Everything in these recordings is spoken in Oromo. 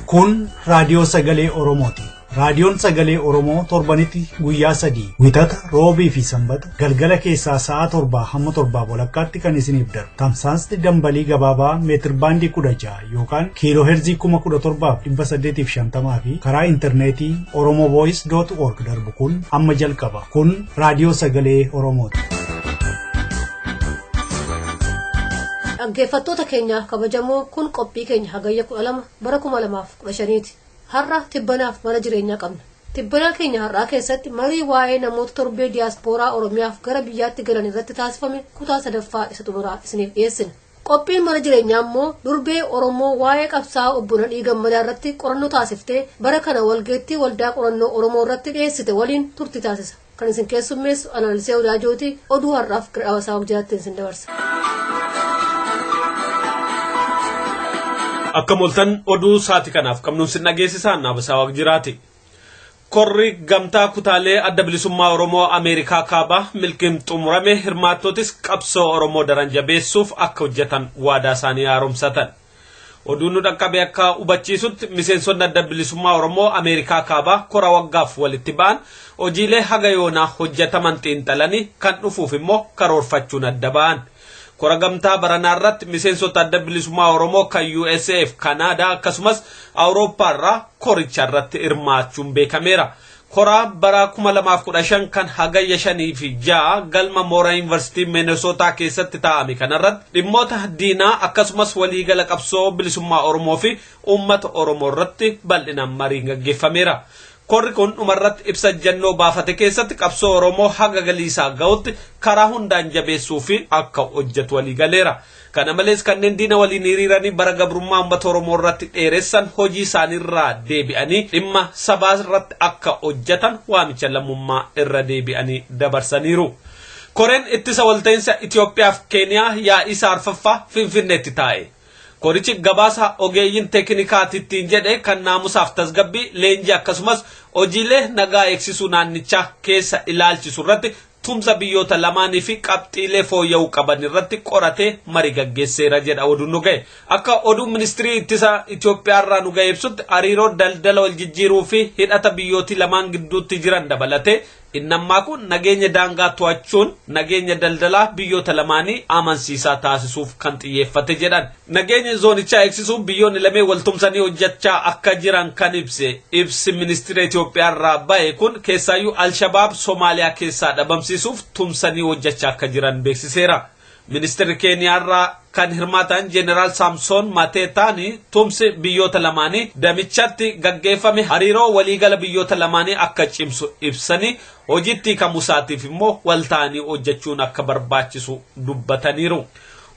Kun raadiyoo sagalee Oromooti. Raadiyoon sagalee Oromoo torbanitti guyyaa sadii wixata roobii fi sanbata galgala keessaa sa'a torbaa hamma torbaa walakkaatti kan isiniif darbu. Tamsaasni dambalii gabaabaa meetir baandii 16 yookaan kiiloo heerzii 17,850 fi karaa intarneetii oromovoice.org darbu kun amma jalqaba. Kun raadiyoo sagalee Oromooti. Dhaggeeffattoota keenyaaf kabajamoo kun qophii keenya hagayya 12 bara 2015ti. Har'a tibbanaaf mana jireenyaa qabna. Tibbanaa keenya har'aa keessatti marii waa'ee namoota torbee diyaaspooraa Oromiyaaf gara biyyaatti galan irratti taasifame kutaa sadaffaa isa xumuraa isiniif dhiyeessina. Qophiin mana jireenyaa immoo durbee Oromoo waa'ee qabsaa'aa obbo Nadhii Gammadaa irratti qorannoo taasiftee bara kana walgeettii waldaa qorannoo Oromoo irratti dhiyeessite waliin turtii taasisa. Kan isin keessummeessu Analisee Wadaajootii oduu har'aaf gara Hawaasaa Waqjiraatti isin dabarsa. Akka moltan oduu saati kanaaf qabnuun sin dhageessisaa Naabasaa Waqjiraati. Korri gamtaa kutaalee adda bilisummaa Oromoo Ameerikaa kaabaa milkiin xumurame hirmaattootis qabsoo Oromoo daran jabeessuuf akka hojjetan waadaa isaanii haaromsatan. Oduun nu dhaqqabe akka hubachiisutti miseensonni adda bilisummaa Oromoo Ameerikaa kaabaa kora waggaaf walitti ba'an hojiilee haga yoonaa hojjetaman xiinxalanii kan dhufuuf immoo karoorfachuun adda ba'an. Kora gamtaa baranaa irratti miseensota adda bilisummaa Oromoo kan USA fi Kanaadaa akkasumas Awurooppaa irraa koricha irratti hirmaachuun beekameera. Koraa bara 2015 kan hagayya 5 fi 6 galma mooraa yuunivarsiitii Minesootaa keessatti taa'ame kanarratti dhimmoota diinaa akkasumas waliigala qabsoo bilisummaa Oromoo fi uummata Oromoo irratti bal'inaan mariin gaggeeffameera. Korri kun dhumarratti ibsa jannoo baafate keessatti qabsoo Oromoo haga galiisaa ga'utti karaa hundaan jabeessuu fi akka hojjetu waliigaleera. Kana malees kanneen diina waliin hiriiranii bara gabrummaa uummata Oromoo irratti dheeressan hojii isaaniirraa deebi'anii dhimma sabaa irratti akka hojjetan waamicha lammummaa irra deebi'anii dabarsaniiru. Koreen ittisa walta'iinsa Itoophiyaa fi Keeniyaa yaa'ii isaa arfaffaa Finfinneetti taa'e. Korichi gabaasa ogeeyyiin teeknikaatittiin jedhe kan naamusaaf tasgabbii leenjii akkasumas hojiilee nagaa eegsisuu naannichaa keessa ilaalchisu irratti tumsa biyyoota lamaanii fi qabxiilee fooyya'uu qaban irratti qoratee marii gaggeesseera jedha oduun nu ga'e. Akka oduun ministirii ittisa Itoophiyaa irraa nu ga'e ibsutti hariiroo daldala wal jijjiiruu fi hidhata biyyootii lamaan gidduutti jiran dabalatee innammaa kun nageenya daangaa to'achuun nageenya daldalaa biyyoota lamaanii amansiisaa taasisuuf kan xiyyeeffate jedhan. Nageenya zoonichaa eegsisuuf biyyoonni lameen waltumsanii hojjechaa akka jiran kan ibse ibsi ministeera Itoophiyaa irraa ba'e kun keessaayyuu Alshabaab Somaaliyaa keessaa dhabamsiisuuf tumsanii hojjechaa akka jiran beeksiseera. Ministeerri Keeniyaa irraa kan hirmaatan Jeneraal Saamsoon Mateetaani tumsi biyyoota lamaanii damichatti gaggeeffame hariiroo waliigala biyyoota lamaanii akka cimsu ibsanii hojiitti hiikamuusaatiif immoo walta'anii hojjechuun akka barbaachisu dubbataniiru.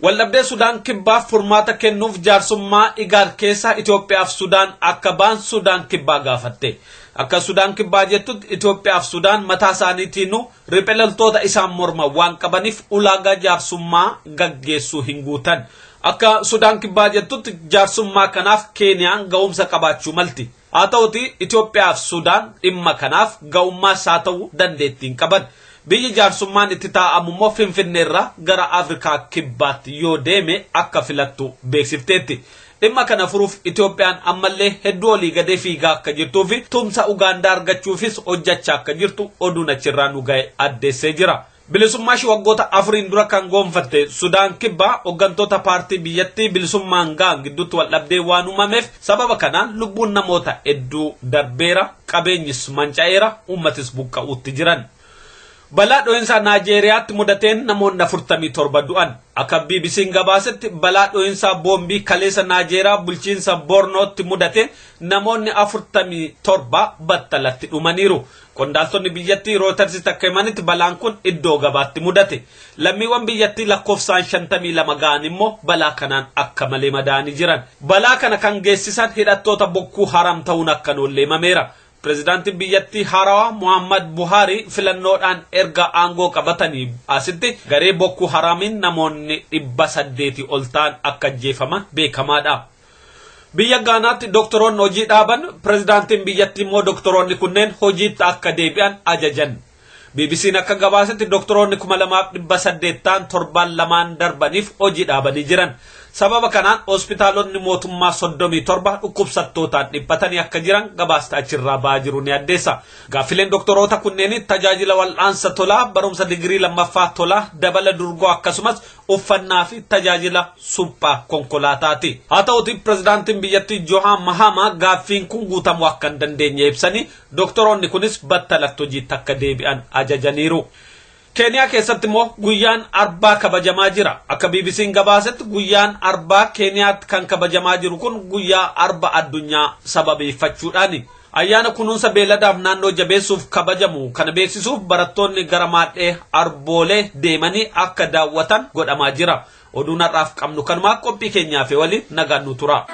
Waldhabdee Sudaan kibbaaf furmaata kennuuf jaarsummaa Igaad keessa Itoophiyaa fi Sudaan akka ba'an Sudaan kibbaa gaafatte. Akka Sudaan kibbaa jettutti Itoophiyaa fi Sudaan mataa isaaniitiinuu riphee loltoota isaan morman waan qabaniif ulaagaa jaarsummaa gaggeessuu hin guutan. Akka Sudaan kibbaa jettutti jaarsummaa kanaaf Keeniyaan ga'umsa qabaachuu malti. Haa ta'uti Itoophiyaa fi Sudaan dhimma kanaaf ga'ummaas haa ta'u dandeettii hin qaban. Biyyi jaarsummaan itti taa'amu immoo Finfinneerraa gara Afrikaa kibbaatti yoo deeme akka filattu beeksifteetti. Dhimma kana furuuf Itoophiyaan ammallee hedduu olii gadee fiigaa akka jirtuu fi tumsa Ugaandaa argachuufis hojjechaa akka jirtu oduun achirraa nu ga'e addeessee jira. Bilisummaa ishee waggoota afuriin dura kan goonfatte Sudaan kibbaa hooggantoota paartii biyyattii bilisummaan ga'an gidduutti wal dhabdee waan uumameef sababa kanaan lubbuun namoota hedduu darbeera, qabeenyis manca'eera, uummatis buqqa'uutti jiran. Balaa dho'insa Naajeeriyaatti mudateen namoonni 47 du'an. Akka BBC'n gabaasetti balaa dho'insa boombii kaleessa Naajeeriyaa bulchiinsa Bornootti mudateen namoonni 47 battalatti dhumaniiru. Qondaaltonni biyyattii Rooyitersitti akka himanitti balaan kun iddoo gabaatti mudate. Lammiiwwan biyyattii lakkoofsaan 52 ga'an immoo balaa kanaan akka malee madaa'anii jiran. Balaa kana kan geessisan hidhattoota Bokkuu Haram ta'uun akka himameera. Pireezidaantiin biyyattii haarawaa Muhammad Buhaari filannoodhaan erga aangoo qabatanii asitti garee Bokkuu Haramiin namoonni 800 ol ta'an akka ajjeefaman beekamaadha. Biyya Gaanaatti doktoroonni hojii dhaaban pireezidaantiin biyyattii immoo doktoroonni kunneen hojiitti akka deebi'an ajajan. BBC'n akka gabaasetti doktoroonni 2800 ta'an torban lamaan darbaniif hojii dhaabanii jiran. Sababa kanaan hospitaalonni mootummaa 37 dhukkubsattootaan dhiphatanii akka jiran gabaasta achirraa ba'aa jiru ni addeessa. Gaaffileen doktoroota kunneen tajaajila wal'aansa tolaa, barumsa digirii lammaffaa tolaa, dabala durgoo akkasumas uffannaa fi tajaajila suphaa konkolaataati. Haa ta'uti pirezidaantiin biyyattii Johaan Mahama gaaffiin kun guutamuu akka hin dandeenye ibsanii doktoroonni kunis battalatti hojiitti akka deebi'an ajajaniiru. Keeniyaa keessatti immoo guyyaan arbaa kabajamaa jira. Akka BBC'n gabaasetti guyyaan arbaa Keeniyaatti kan kabajamaa jiru kun guyyaa arba addunyaa sababeeffachuudhaani. Ayyaana kunuunsa beeladaaf naannoo jabeessuuf kabajamu kana beeksisuuf barattoonni gara maadhee arboolee deemanii akka daawwatan godhamaa jira. Oduun har'aaf qabnu kanumaa qophii keenyaaf waliin nagaan nu tura.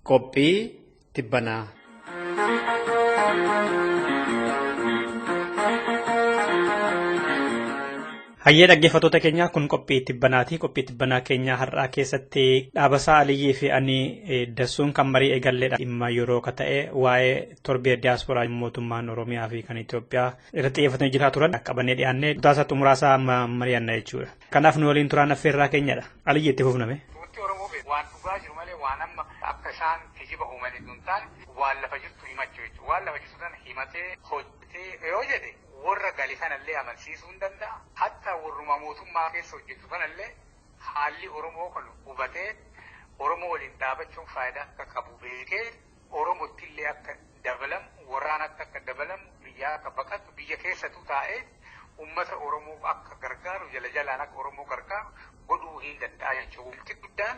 Qophii tibbanaa. Hayyee dhaggeeffattoota keenyaa kun qophii tibbanaati. Qophii tibbanaa keenyaa har'aa keessatti Dhaabasaa Aliyyii fi ani Dassuun kan marii eegalleedha. Dhimma yeroo ka ta'e waa'ee torbee diyaasporaa mootummaan Oromiyaa fi kan Itoophiyaa irratti xiyyeeffatanii jiraa turan qabannee dhiyaannee kutaasaa xumuraasaa mari'anna jechuudha. Kanaaf nu waliin turaan affeerraa keenyadha. Aliyyii itti fufname. Wanti Oromoo waan dhugaa jiru malee waan amma akka isaan kijiba uumanii hin taane waan lafa jirtu himachuu jechuudha. Waan lafa jirtu sana himatee hojjetee yoo jedhe warra gali kanallee amansiisuu hin danda'a. Hatta warruma mootummaa keessa hojjetu kanallee haalli Oromoo kun hubatee Oromoo waliin dhaabachuun faayidaa akka qabu beekee Oromootti illee akka dabalamu, waraanatti akka dabalamu, biyyaa akka baqatu, biyya keessattuu taa'ee uummata Oromoo akka gargaaru, jala jalaan akka Oromoo gargaaru godhuu hin danda'a jechuudha. Wanti guddaan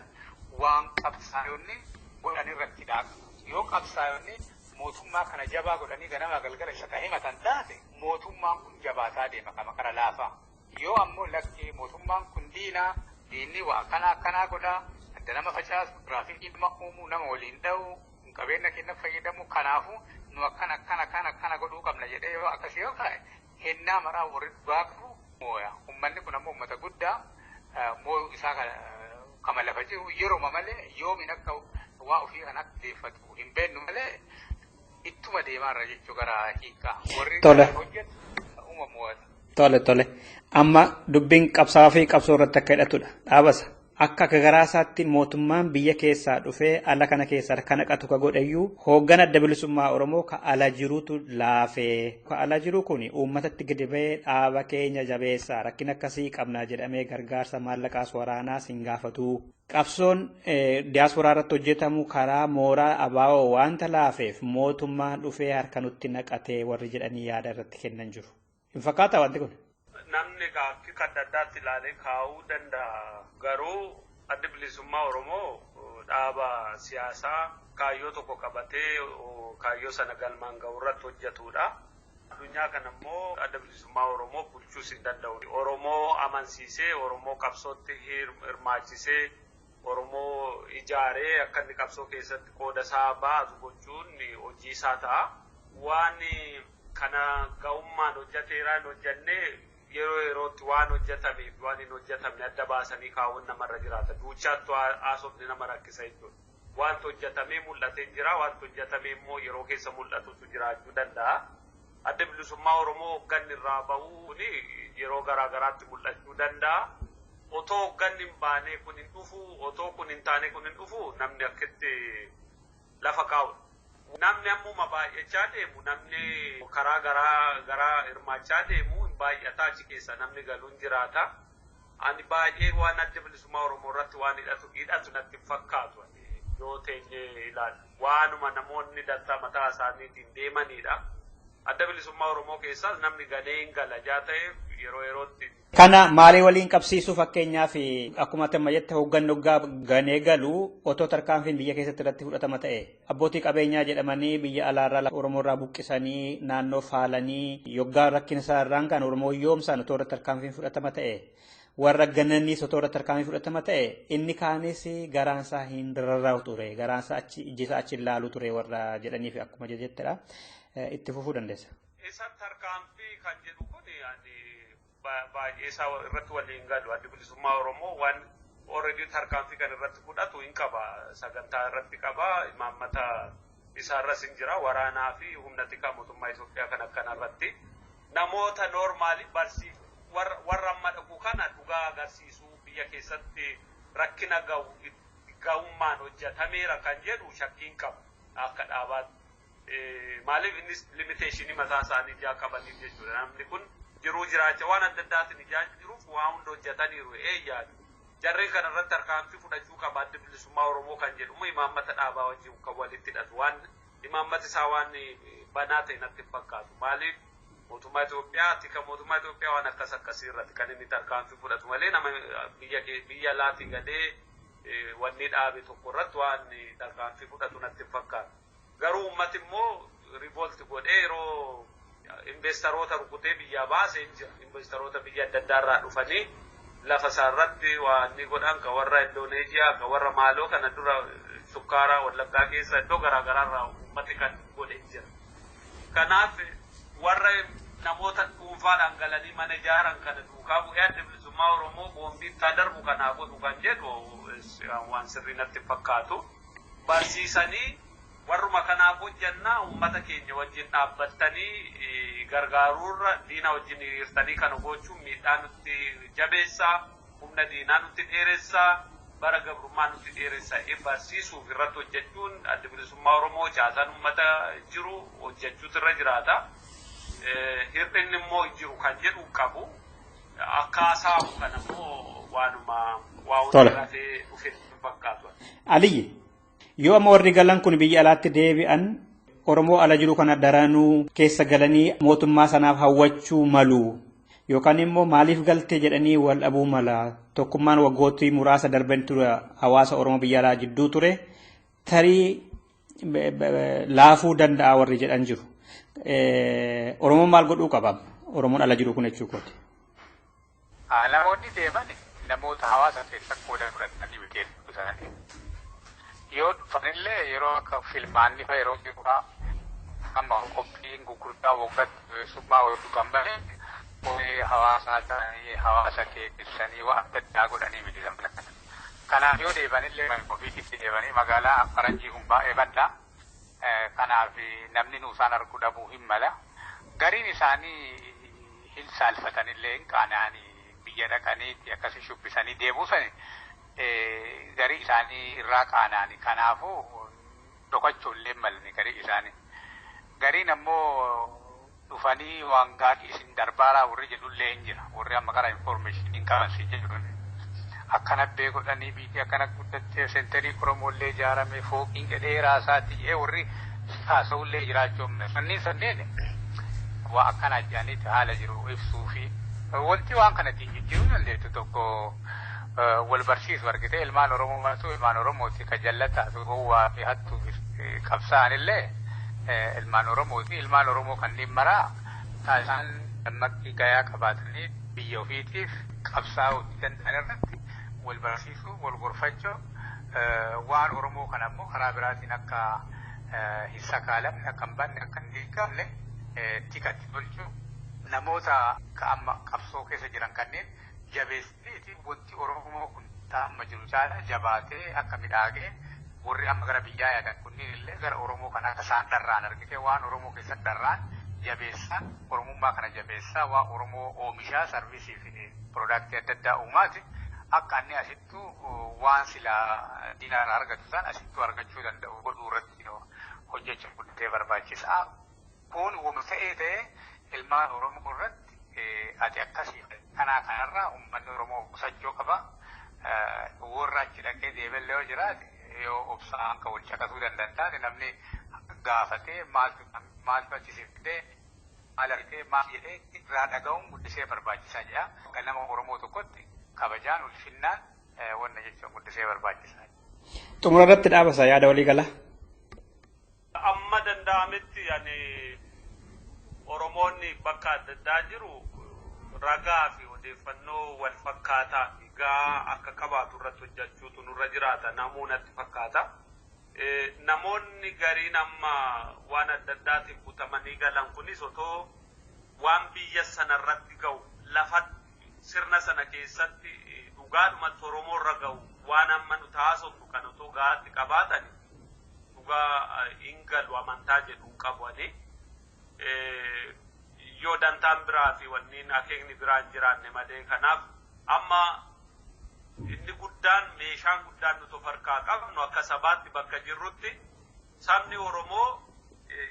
waan qabsaa'onni godhan irratti dhaaba. Yoo qabsaa'onni mootummaa kana jabaa godhanii ganama galgala isa ka himatan taate mootummaan kun jabaataa deema kama kara laafaa. Yoo ammoo lakkee mootummaan kun diinaa, diinni waa akkanaa akkanaa godhaa, adda nama facaasu, tiraafikii nama uumuu, nama waliin dha'uu, qabeenya keenya fayyadamu, kanaafuu nu akkana akkana akkana akkana godhuu qabna jedhee yoo akkasii yoo ta'e hennaa maraa warri dhugaa qabu mooya. Uummanni kun ammoo uummata guddaa mooyuu isaa kama lafa jiru yeroma malee yoomiin akka waa ofii kan akka deeffatu hin beeknu malee ittuma deemaarra jechuu gara hiikaa. Warri hojjetu uumamu mo'ata. Tole tole. Amma dubbiin qabsaa'aa fi qabsoo irratti akka hidhatudha. Dhaabasa. Akka garaa isaatti mootummaan biyya keessaa dhufee ala kana keessaa kan naqatu ka godhayyuu hooggana adda bilisummaa Oromoo ka ala jirutu laafee. Ka ala jiru kun uummatatti gadi ba'ee dhaaba keenya jabeessaa rakkina akkasii qabnaa jedhamee gargaarsa maallaqaas waraanaas hin gaafatu. Qabsoon diyaasporaa irratti hojjetamu karaa mooraa abaa'oo waanta laafeef mootummaan dhufee harka nutti naqatee warri jedhanii yaada irratti kennan jiru. Hin fakkaata wanti kun? Namni gaaffii adda addaatti ilaalee kaa'uu danda'a. Garuu addi bilisummaa Oromoo dhaaba siyaasaa kaayyoo tokko qabatee kaayyoo sana galmaan ga'u irratti hojjetudha. Addunyaa kana immoo adda bilisummaa Oromoo bulchuus hin danda'u. Oromoo amansiisee, Oromoo qabsootti hirmaachisee, Oromoo ijaaree akka inni qabsoo keessatti qooda isaa baatu gochuun hojii isaa ta'a. Waan kana ga'ummaan hojjeteera hin hojjenne yeroo yerootti waan hojjetameef waan hin hojjetamne adda baasanii kaawwan namarra jiraata. Duuchaattu haasofni nama rakkisa jechuudha. Wanti hojjetamee mul'atee jira, wanti hojjetamee immoo yeroo keessa mul'atutu jiraachuu danda'a. Adda bilisummaa Oromoo hoogganni irraa bahuun yeroo garaa garaatti mul'achuu danda'a. Otoo hoogganni hin baane kun hin dhufu, otoo kun hin taane kun hin dhufu namni akkitti lafa kaa'udha. Namni ammuma baay'achaa deemu, namni karaa garaa garaa hirmaachaa deemu hin baay'ataa achi keessa namni galuun jiraata. Ani baay'ee waan adda bilisummaa Oromoo irratti waan hidhatu natti hin fakkaatu. Yoo teenyee ilaallu waanuma namoonni dantaa mataa isaaniitiin deemanidha. Adda bilisummaa Oromoo keessaas namni galee hin gala jaa ta'eef yeroo yerootti. Kana maalii waliin qabsiisuu fakkeenyaaf akkuma ati amma jette hoogganni hoggaa ganee galu otoo tarkaanfiin biyya keessatti irratti fudhatama ta'e abbootii qabeenyaa jedhamanii biyya alaarraa Oromoo irraa buqqisanii naannoo faalanii yoggaa rakkina isaa irraan kan Oromoo yoomsaan otoo irratti tarkaanfiin fudhatama ta'e warra gananiis otoo irratti tarkaanfiin fudhatama ta'e inni kaanis garaansaa hin rarra'u ture garaansaa achi ijjisaa achi ilaalu ture warra jedhaniif akkuma jettedha. Itti fufuu dandeessa. Isa tarkaanfii kan jedhu kun baay'ee isaa irratti waliin galu. Addi bilisummaa Oromoo waan already tarkaanfii kan irratti fudhatu hin qaba. Sagantaa irratti qaba. Imaammata Isaarras hin jira waraanaa fi humna tikaa mootummaa Itoophiyaa kan akkanarratti namoota noormaali barsiif warra amma dhaqu kana dhugaa agarsiisuu biyya keessatti rakkina ga'ummaan hojjetameera kan jedhu shakkiin qabu akka dhaabaatti. Maaliif innis limiteeshinii mataa isaanii ijaa qabaniif jechuudha. Namni kun jiruu jiraacha waan adda addaatiin ijaa jiruuf waa hunda hojjetaniiru yaadu. Jarreen kana irratti tarkaanfii fudhachuu qaba Adda Bilisummaa Oromoo kan jedhamu imaammata dhaabaa wajjin kan walitti hidhatu waan imaammati isaa waan banaa ta'e natti hin fakkaatu. Maaliif mootummaa Itoophiyaa tika mootummaa Itoophiyaa waan akkas akkasii irratti kan inni tarkaanfii fudhatu malee nama biyya alaatii galee wanni dhaabe tokko irratti waan tarkaanfii fudhatu natti hin fakkaatu. Garuu uummati immoo riivolti godhee yeroo investaroota rukutee biyyaa baasee jira. Investaroota biyya adda addaa irraa dhufanii lafa isaarratti waan inni godhan ka warra Indooneeziyaa ka warra maaloo kana dura sukkaaraa Wallaggaa keessa iddoo garaagaraa irraa uummati kan godhe jira. Kanaaf warra namoota dhuunfaadhaan galanii mana ijaaran kana duukaa bu'ee Adda Bilisummaa Oromoo boombii itti darbu kanaa godhu kan jedhu waan sirrii natti fakkaatu. Barsiisanii warruma kanaaf hojjannaa uummata keenya wajjin dhaabbattanii gargaaruurra diina wajjin hiriirtanii kana gochuun miidhaa nutti jabeessaa, humna diinaa nutti dheeressaa, bara gabrummaa nutti dheeressaa barsiisuuf irratti hojjechuun Adda Bilisummaa Oromoo caasaan uummata jiru hojjechuutu irra jiraata. Hir'inni immoo jiru kan jedhu qabu. Akkaasaa kan immoo waanuma waa hunda lafee dhufe fakkaatu. Aliyyi. Yoo amma warri galan kun biyya alaatti deebi'an Oromoo ala jiru kana daranuu keessa galanii mootummaa sanaaf hawwachuu malu yookaan immoo maaliif galte jedhanii wal dhabuu mala. Tokkummaan waggootii muraasa darban ture hawaasa Oromoo biyya alaa jidduu ture tarii laafuu danda'a warri jedhan jiru. Oromoon maal godhuu qaba? Oromoon ala jiru kun jechuu kooti. Namoonni deeman namoota hawaasa keessa qooda fudhatanii biqiltuu isaanii. Yoo dhufanillee yeroo akka filmaanni fa'a yeroo jiru amma qophiin gurguddaa waggaatti keessummaa wayii kan bahe qoree hawaasaa ta'anii hawaasa keessanii waan adda addaa godhanii miti zamana kana. Kanaaf yoo deebanillee ofiitti deebanii magaalaa faranjii kun baay'ee bal'aa. Kanaaf namni nuusaan arguu dhabuu hin mala. Gariin isaanii hin saalfatanillee hin qaana'anii biyya dhaqaniitti akkasii shubbisanii deebuu sani garii isaanii irraa qaana'anii kanaafuu dhokachuu illee malni garii isaanii. Gariin ammoo dhufanii waan gaarii isin darbaaraa warri jedhullee hin jira. Warri amma karaa information hin qaban si jedhu. Akkana beekodhanii biyyi akkana guddattee senterii Oromollee ijaarame fooqiin dheeraa isaatti jedhee warri haasa'ullee jiraachuu sanneen sanneen waa akkana jedhaniiti haala jiru ibsuu fi wanti waan kana ittiin jijjiiruu dandeettu tokko wal barsiisu argite ilmaan Oromoo martuu ilmaan Oromooti ka jallataa fi gowwaa fi hattuu fi qabsaa'anillee ilmaan Oromooti. Ilmaan Oromoo kanneen maraa taasisaan dammaqii gayaa qabaatanii biyya ofiitiif qabsaa'uu danda'an irratti wal barsiisuu, wal gorfachuu waan Oromoo kana immoo karaa biraatiin akka hin sakaalamne, akka hin banne, akka hin diigamne tikatti tolchuu namoota amma qabsoo keessa jiran kanneen jabeessaniiti wanti Oromoo kun amma jiru caala jabaatee akka midhaagee warri amma gara biyyaa yaadan kunniin illee gara Oromoo kana akka isaan dharraan argite waan Oromoo keessatti dharraan jabeessaa Oromummaa kana jabeessaa waan Oromoo oomishaa sarvisii fi piroodaaktii adda addaa uumaati akka inni asittuu waan silaa diinaarraa argatu san asittuu argachuu danda'u godhuu irratti hojjechuun guddee barbaachisaa. Kun wama ta'ee ta'ee ilmaan Oromoo irratti ati akkasii kanaa kanarraa uummanni Oromoo qusachuu qaba. Warra achi dhaqee deebiillee yoo jiraate yoo obsaan kan wal caqasuu danda'an taate namni gaafatee maaltu achi siftee maal argitee maal jedhee irraa dhaga'uun guddisee barbaachisaa jedha. Akka nama Oromoo tokkotti kabajaan ulfinnaan wanna jechuun guddisee barbaachisaa. Xumura irratti dhaabasa yaada walii gala. Amma danda'ametti ani Oromoonni bakka adda addaa jiru ragaa fi odeeffannoo wal fakkaataa fi gahaa akka qabaatu irratti hojjechuutu nurra jiraata namuu natti fakkaata. Namoonni gariin amma waan adda addaatiin butamanii galan kunis otoo waan biyya sanarratti ga'u lafa sirna sana keessatti dhugaadhumatti Oromoo irra ga'u waan amma nu taasifnu kan otoo gahaatti qabaatani Dhugaa hin galu amantaa jedhu hin qabu ani. Yoo dantaan biraa fi wanniin akeekni biraa hin jiraanne malee, kanaaf amma inni guddaan, meeshaan guddaan nuti of harkaa qabnu, akka sabaatti bakka jirrutti sabni Oromoo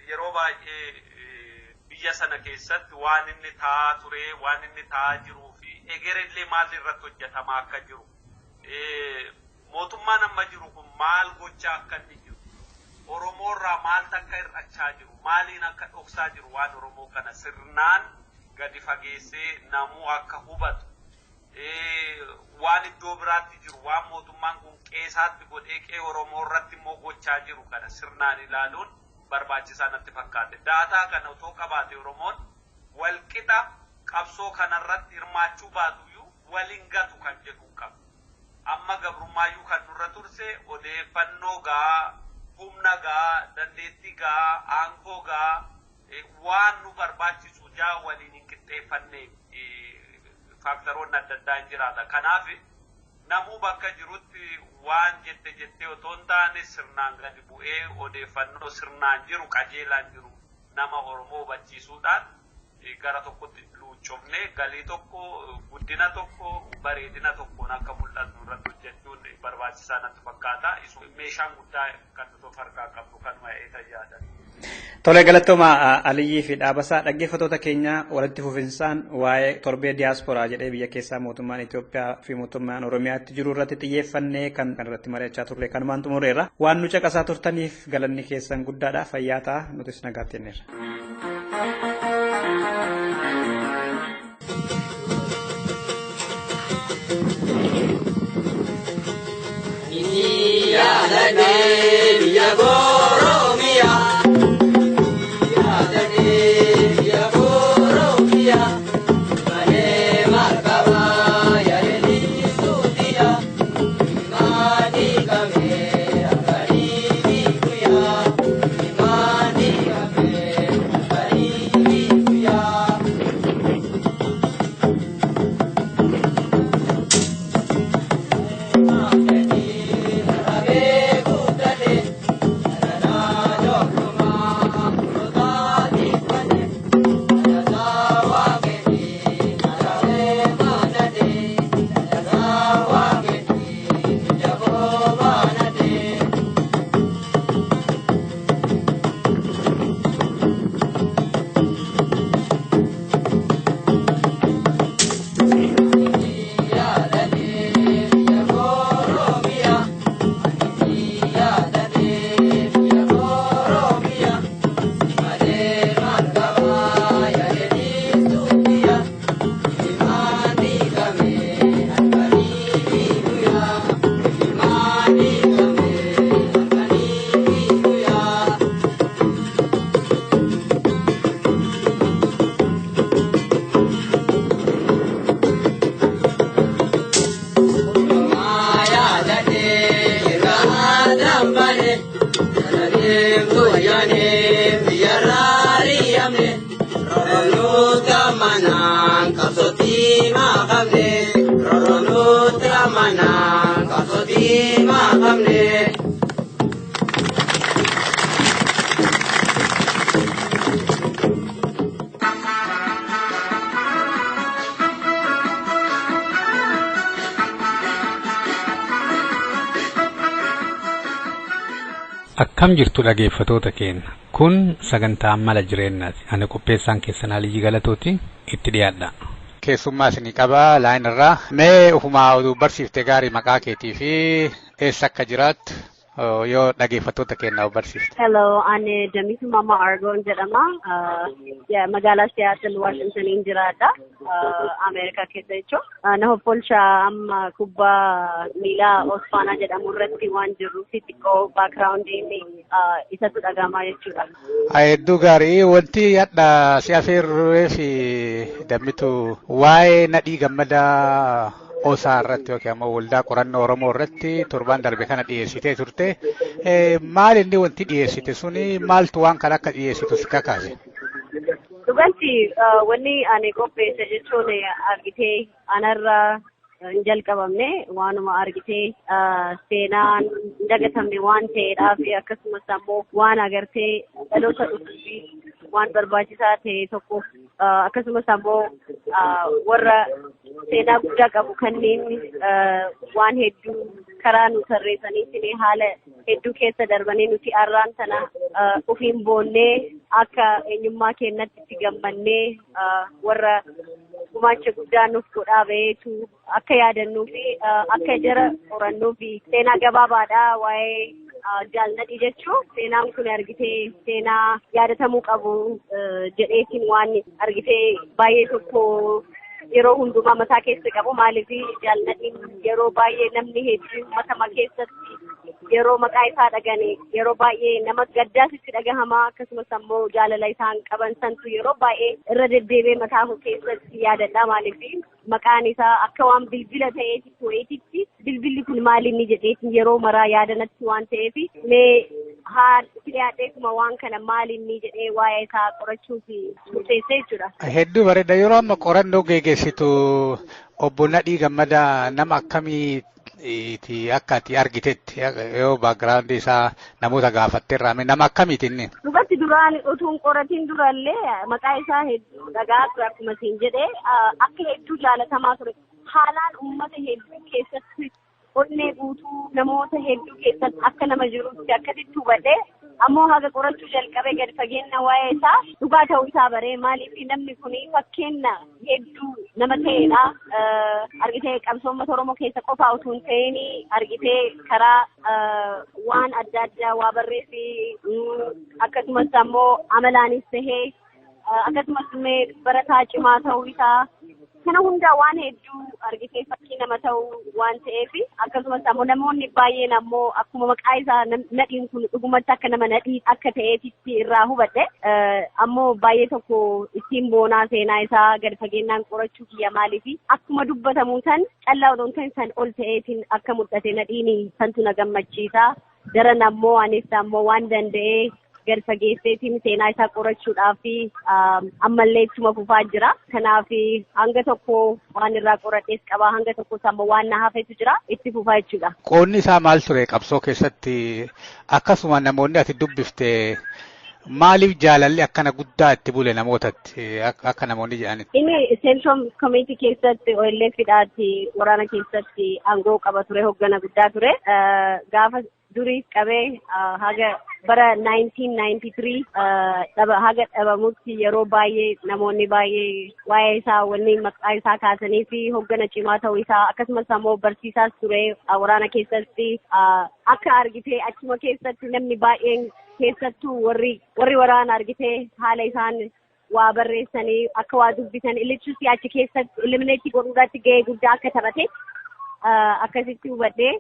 yeroo baay'ee biyya sana keessatti waan inni ta'aa ture, waan inni ta'aa jiruu fi egerellee maal irratti hojjetamaa akka jiru, mootummaan amma jiru kun maal gochaa akka inni jiru, Oromoo irraa maaltu akka hir'achaa jiru, maaliin akka dhoksaa jiru, waan Oromoo kana sirnaan gadi fageessee namuu akka hubatu, waan iddoo biraatti jiru, waan mootummaan kun qeesaatti godhee qe'ee Oromoo irratti immoo gochaa jiru kana sirnaan ilaaluun barbaachisaa natti fakkaate. Daataa kana otoo qabaate, Oromoon walqixa qabsoo kanarratti hirmaachuu baatuyyuu waliin gatu kan jedhu qaba. Amma gabrummaayyuu kan nurra turse odeeffannoo gaa, humna gaa, dandeettii gaa, aangoo gaa, waan nu barbaachisu jaa waliin hin qixxeeffanne faaktaroonni adda addaa hin jiraata. Kanaaf namuu bakka jirutti waan jette jettee otoo hin taane sirnaan gadi bu'ee odeeffannoo sirnaan jiru, qajeelaan jiru nama Oromoo hubachiisuudhaan gara tokkotti luuccofnee galii tokko, guddina tokko, bareedina tokkoon akka mul'atu irratti hojjechuun barbaachisaa natti fakkaata. Meeshaan guddaa kan nuti of harkaa qabnu kanuma eetan yaadan. Tole, galatooma Aliyyii fi Dhaabasaa. Dhaggeeffattoota keenya, walitti fufinsaan waa'ee torbee diyaasporaa jedhee biyya keessaa mootummaan Itoophiyaa fi mootummaan Oromiyaatti jiru irratti xiyyeeffannee kan irratti mari'achaa turre kanumaan xumureerra. Waan nu caqasaa turtaniif galanni keessan guddaadha. Fayyaa ta'a, nutis nagaatti jenneerra. Yaadadhee biyya Oromiyaa. Yaadadhee biyya Oromiyaa. Malee marqabaa yaadalii suutiyaa. Maadii kamee akkarii biikuyaa. Maadii kamee akkarii biikuyaa. Akkam jirtu dhaggeeffatoota keenya? Kun sagantaa mala jireenyaati. Ani qopheessaan keessan Aliyyi Galatooti, itti dhiyaadha. Keessummaa isinii qabaa line irraa. Mee ofumaa oduu barsiifte gaarii, maqaa keetii fi eessa akka jiraattu yoo dhaggeeffattoota keenyaaf barsiifte. Hello, ani Damitu Mama Argoon jedhama. Magaalaa Seattle, Washingtoniin jiraadha. Ameerikaa keessa jechuudha. Na hoffolcha, amma kubbaa miilaa Osfaanaa jedhamu irratti waan jirruuf xiqqoo backgroundiin isatu dhagama jechuudha. Hedduu gaarii. Wanti hadha si afeerree fi Dammitu waa'ee Nadhii Gammadaa OSA irratti yookiin ammoo Waldaa Qorannoo Oromoo irratti torbaan darbe kana dhiyeessitee turte. Maal inni wanti dhiyeessite suni, maaltu waan kana akka dhiyeessitu si kakaase? Dhuganti wanni ani qopheesse jechuun argitee anarra hin jalqabamne, waanuma argitee seenaan hin dagatamne waan ta'eedhaaf, akkasumas ammoo waan agartee dhaloota dhufuuf waan barbaachisaa ta'e tokko, akkasumas ammoo warra seenaa guddaa qabu kanneen waan hedduu karaa nu tarreessaniitiin haala hedduu keessa darbanii nuti arraan tana ofiin boonnee akka eenyummaa keenyatti itti gammannee warra gumaacha guddaa nuuf godhaa baheetu akka yaadannuu fi akka jara qorannuu fi seenaa gabaabaadha waa'ee Jaal Nadhii jechuun. Seenaan kun argitee seenaa yaadatamuu qabu jedheetiin waan argitee baay'ee tokko yeroo hundumaa mataa keessa qabu. Maaliif, Jaal Nadhiin yeroo baay'ee namni hedduu matama keessatti yeroo maqaa isaa dhagane yeroo baay'ee nama gaddaas itti dhagahama, akkasumas ammoo jaalala isaan qaban santu yeroo baay'ee irra deddeebi'ee mataa koo keessatti yaadadha. Maaliif, maqaan isaa akka waan bilbila ta'eeti wayiititti, bilbilli kun maali inni jedheetiin yeroo maraa yaadanatti waan ta'eef, mee haa dhiyaadheetuma waan kana maali inni jedhee waa'ee isaa qorachuuf murteessee jechuudha. Hedduu bareeda. Yeroo amma qorannoo geggeessitu obbo Nadhii Gammadaa nama akkamiiti akka ati argitetti, yoo background isaa namoota gaafatteerraa, nama akkamiiti inni? Dhugatti duraan utuu hin qoratiin durallee maqaa isaa hedduu dhagaa ture. Akkuma siin jedhee, akka hedduu jaalatamaa ture. Haalaan uummata hedduu keessatti onnee guutuu namoota hedduu keessatti akka nama jirutti akkasitti hubadhee, ammoo haga qorachuu jalqabee gadi fageenya waa'ee isaa dhugaa ta'uu isaa baree. Maaliif, namni kun fakkeenya hedduu nama ta'edha. Argitee qabsoo uummata Oromoo keessa qofaa utuu hin ta'in, argitee karaa waan adda addaa waa barreessi, akkasumas ammoo amalaanis tahee, akkasumas illee barataa cimaa ta'uu isaa, kana hundaa waan hedduu argitee fakkii nama ta'uu waan ta'eef, akkasumas ammoo namoonni baay'een ammoo akkuma maqaa isaa Nadhiin kun dhugumatti akka nama Nadhii akka ta'eetitti irraa hubadhe. Ammoo baay'ee tokko ittiin boonaa seenaa isaa gadi fageenyaan qorachuu kiyya. Maaliif, akkuma dubbatamu san callaa odoo hin ta'in san ol ta'eetiin akka mul'ate Nadhiin santu na gammachiisa. Daran ammoo anis ammoo waan danda'ee gadi fageesseetiin seenaa isaa qorachuudhaaf ammallee ittuma fufaa jira. Kanaaf hanga tokko waan irraa qoradhees qaba, hanga tokkos ammoo waan na hafetu jira, itti fufaa jechuudha. Qoonni isaa maal ture qabsoo keessatti? Akkasuma namoonni ati dubbifte maaliif jaalalli akkana guddaa itti bule namootatti akka namoonni jedhanitti? Inni Central Committee keessatti OLF dhaatti waraana keessatti aangoo qaba ture, hoggana guddaa ture. Gaafa durii qabee haga bara 1993 haga dhabamutti yeroo baay'ee namoonni baay'ee waa'ee isaa wanni maqaa isaa kaasanii fi hoggana cimaa ta'uu isaa, akkasumas ammoo barsiisaas ture waraana keessatti. Akka argitee achuma keessatti namni baay'een, keessattuu warri waraana, argitee haala isaan waa barreessanii akka waa dubbisan illichus achi keessatti eliminate godhuudhaatti ga'ee guddaa akka taphate akkasitti hubadhee.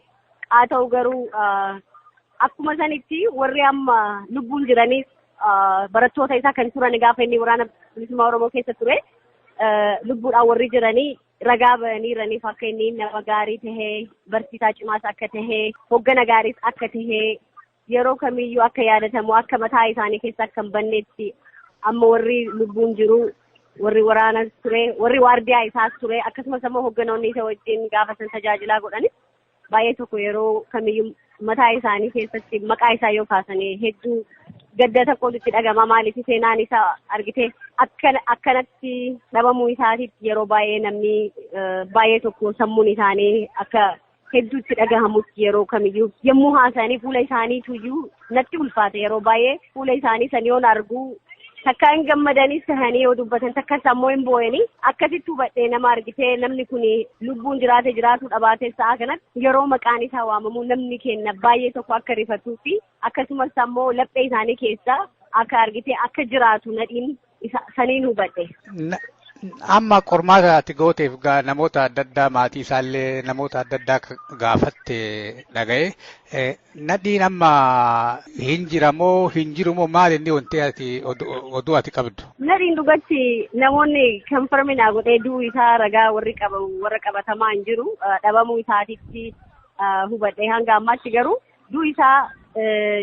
Haa ta'u garuu akkuma sanitti warri amma lubbuun jiranis barattoota isaa kan turan, gaafa inni Waraana Bilisummaa Oromoo keessa ture lubbuudhaan warri jiranii ragaa bahaniiraniif akka inni nama gaarii tahee, barsiisaa cimaas akka tahee, hoggana gaariis akka tahee, yeroo kamiyyuu akka yaadatamu, akka mataa isaanii keessa akka hin banneetti amma warri lubbuun jiru, warri waraanas ture, warri waardiyaa isaas ture, akkasumas ammoo hogganoonni isa wajjin gaafa san tajaajilaa godhanis baay'ee tokko yeroo kamiyyuu mataa isaanii keessatti maqaa isaa yoo kaasanii hedduu gadda tokkotu itti dhagama. Maaliif, seenaan isaa argitee akkanatti dhabamuu isaatiif yeroo baay'ee namni baay'ee tokko sammuun isaanii akka hedduutti dhagahamutti yeroo kamiyyuu yommuu haasa'anii fuula isaaniituyyuu natti ulfaata. Yeroo baay'ee fuula isaanii san yoon argu takka hin gammadanis tahanii yoo dubbatan, takkas ammoo hin boo'anii. Akkasitti hubadhee, nama argitee namni kun lubbuun jiraate jiraatu dhabaate, sa'a kanatti yeroo maqaan isaa waamamu namni kenna baay'ee tokko akka rifatuu fi akkasumas ammoo laphee isaanii keessa akka argitee akka jiraatu Nadhiin saniin hubadhe. Amma qormaata ati gooteef namoota adda addaa, maatii isaallee namoota adda addaa gaafatte dhaga'e. Nadhiin amma hin jiramoo hin jirumoo, maal inni wanti ati oduu ati qabdu? Nadhiin dhugatti namoonni confirm naa godhee du'uu isaa ragaa warri qaban warra qabatamaa hin jiru. Dhabamuu isaatitti hubadhe. Hanga ammaatti garuu du'u isaa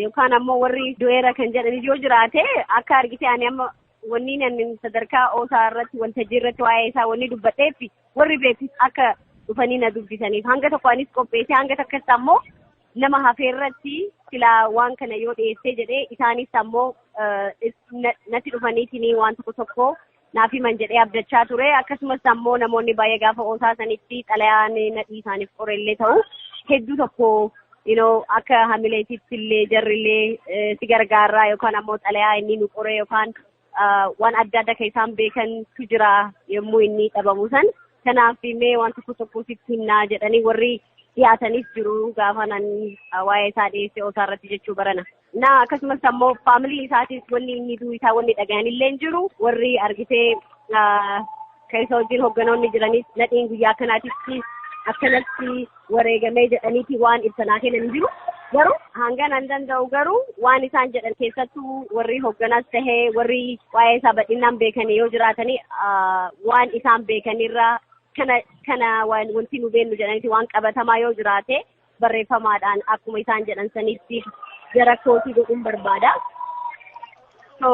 yookaan ammoo warri du'eera kan jedhan yoo jiraate, akka argite ani amma wanni ani sadarkaa OSA irratti waltajjii irratti waa'ee isaa wanni dubbadheef warri beekus akka Dhufanii na dubbisaniif hanga tokko anis qopheessee, hanga tokkotti ammoo nama hafeerratti silaa waan kana yoo dhiyeessee jedhee, isaanis ammoo natti dhufaniitiin waan tokko tokko naaf himan jedhee abdachaa ture. Akkasumas ammoo namoonni baay'ee gaafa OSA sanitti xalayaan Nadhii isaaniif qorellee ta'u hedduu tokko akka hamileetitti illee jarrillee si gargaarraa yookaan ammoo xalayaa inni nu qore yookaan waan adda addaa kan isaan beekantu jira yommuu inni dhabamu san. Kanaaf mee waan tokko tokko sitti himnaa jedhanii warri dhiyaatanis jiru gaafa nan waa'ee isaa dhiyeessee OSA irratti jechuu barana. Na akkasumas ammoo family isaatis wanni inni du'u isaa wanni dhagahan illee hin jiru. Warri argitee kan isa wajjin hoogganoonni jiranis Nadhiin guyyaa kanaatitti akkanatti wareegamee jedhaniiti waan ibsanaa kennan hin jiru. Garuu hanga nan danda'u garuu waan isaan jedhan, keessattuu warri hoogganaas tahee warri waa'ee isaa bal'inaan beekanii yoo jiraatanii, waan isaan beekanirraa kana kana waan wanti nu beennu jedhaniiti waan qabatamaa yoo jiraate barreeffamaadhaan akkuma isaan jedhan sanitti gara kootii godhuun barbaada. So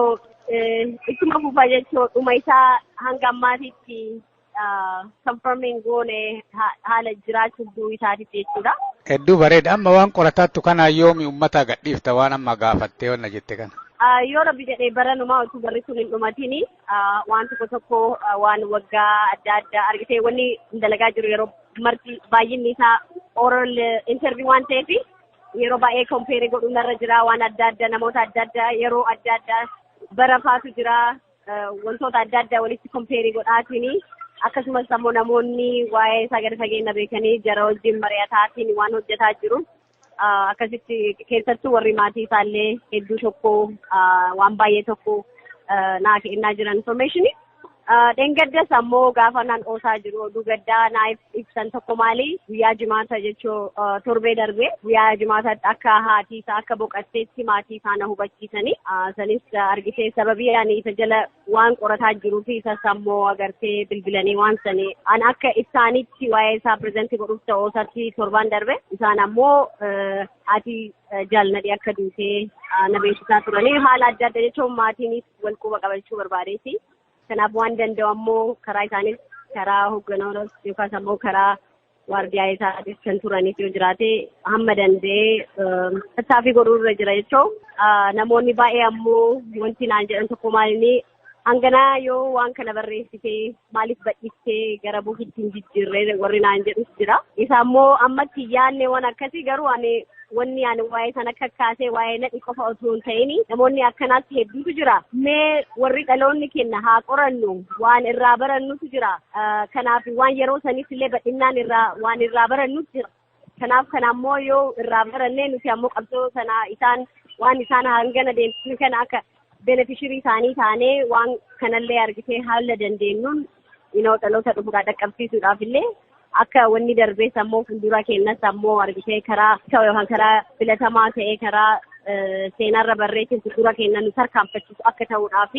ittuma fufa jechuun dhuma isaa hanga ammaatitti confirming goone haala jiraachuuf du'uu isaatitti jechuudha. Hedduu bareeda. Amma waan qorataattu kana yoomi uummata gadhiifta, waan amma gaafattee wanna jette kana? Yoo Rabbi jedhee baranumaa utuu barri sun hin dhumatini waan tokko tokko waan waggaa adda addaa argitee wanni dalagaa jiru yeroo marti baay'inni isaa oral interview waan ta'eef yeroo baay'ee compare godhuun irra jira. Waan adda addaa, namoota adda addaa, yeroo adda addaa bara faatu jira, wantoota adda addaa walitti compare godhaatiin, akkasumas ammoo namoonni waa'ee isaa gadi fageenya beekanii jara wajjin mari'ataatiin waan hojjetaa jiru. Akkasitti keessattuu warri maatii isaallee hedduu tokko waan baay'ee tokko naa kennaa jiran information. Dheengaddas ammoo gaafa naan OSA jiru oduu gaddaa naa ibsan tokko maali, guyyaa Jimaata jechuu torbee darbe guyyaa Jimaataatti akka haati isaa akka boqotteetti maatii isaa na hubachiisanii. Sanis argitee sababii ani isa jala waan qorataa jiruu fi isas ammoo agartee bilbilanii waan sanii an akka isaanitti waa'ee isaa present godhuuf ta'uu isaatti torbaan darbe isaan ammoo haati Jaal Nadhii akka duutee na beeksisaa turanii. Haala adda addaa jechuun maatiinis wal quba qabachuu barbaadeeti. Kanaaf waan danda'u ammoo karaa isaanis, karaa hoogganoota yookaas ammoo karaa waardiyaa isaatis kan turanis yoo jiraate hamma danda'ee tattaaffii godhuu irra jira jechuun. Namoonni baay'ee ammoo wanti naan jedhan tokko maalinni, hanganaa yoo waan kana barreessitee maaliif badhiftee gara bookitti hin jijjiirree warri naan jedhus jira. Isa ammoo ammatti yaadne waan akkasii. Garuu ani wanni ani waa'ee sana kakkaasee waa'ee Nadhi qofa osoo hin ta'in namoonni akkanaatti hedduutu jira. Mee warri dhaloonni kenna haa qorannu, waan irraa barannutu jira. Kanaaf waan yeroo sanis illee bal'inaan irraa waan irraa barannutu jira. Kanaaf kana ammoo yoo irraa barannee nuti ammoo qabsoo sana isaan waan isaan hangana deemsisu kana akka beneficiary isaanii taanee waan kanallee argitee haala dandeenyuun dhaloota dhufuudhaa dhaqqabsiisuudhaaf illee akka wanni darbees ammoo fuuldura keenyas ammoo argitee karaa yookaan karaa filatamaa ta'ee karaa seenarra barreessin fuuldura keenya nu tarkaanfachiisu akka ta'uudhaaf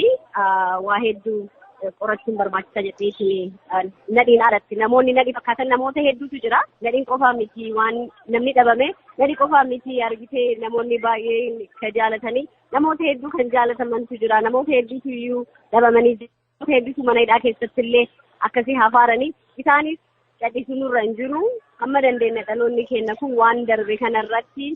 waa hedduu qorachuun barbaachisa jedheeti. Nadhiin alatti namoonni Nadhii fakkaatan namoota hedduutu jira. Nadhiin qofaa miti waan namni dhabame, Nadhii qofaa miti. Argitee namoonni baay'ee kan jaalatanii namoota hedduu kan jaalatamantu jira. Namoota hedduutu iyyuu dhabamanii jiru. Namoota hedduutu mana hidhaa keessatti illee akkasii hafaaranii isaanis callisuu nurra hin jiru. Amma dandeenya dhaloonni keenya kun waan darbe kanarratti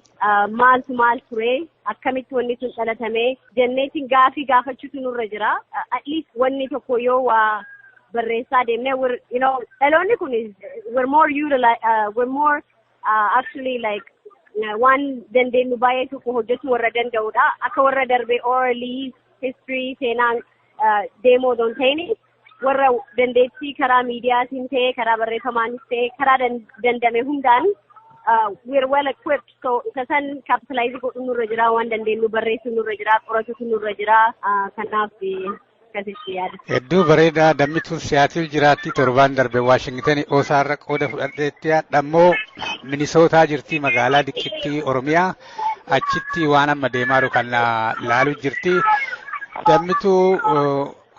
maaltu maal ture, akkamitti wanni sun dhalatame jenneetiin gaafii gaafachuutu nurra jira. At least wanni tokko yoo waa barreessaa deemnee dhaloonni kun we're more utilize, we're more actually like waan dandeenyu baay'ee tokko hojjechuu warra danda'udha. Akka warra darbe orally history seenaan deemoo osoo hin ta'in warra dandeettii karaa miidiyaatiin ta'e, karaa barreeffamaanis ta'e, karaa dandame hundaan we're well equipped. So isa san capitalize godhuu nurra jira, waan dandeenyu barreessuu nurra jira, qoratuutu nurra jira. Kanaaf akkasitti yaada. Hedduu bareedaa. Dammituun Siyaatil jiraatti, torbaan darbe Waashingtan OSAarra qooda fudhadheetti, ammoo Minisootaa jirti, magaalaa diqqittii Oromiyaa, achitti waan amma deemaa jiru kan laaluu jirti. Dammituu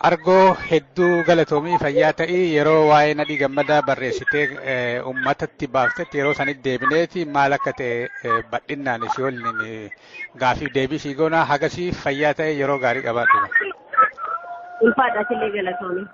Argoo, hedduu galatoomii, fayyaa ta'ii. Yeroo waa'ee Nadhii Gammadaa barreessitee uummatatti baaftetti yeroo sanitti deebineeti maal akka ta'e bal'innaan si waliin gaafiif deebii sii goona. Hagasii fayyaa ta'e, yeroo gaarii qabaadhu. Ulfaadha, illee galatoomii.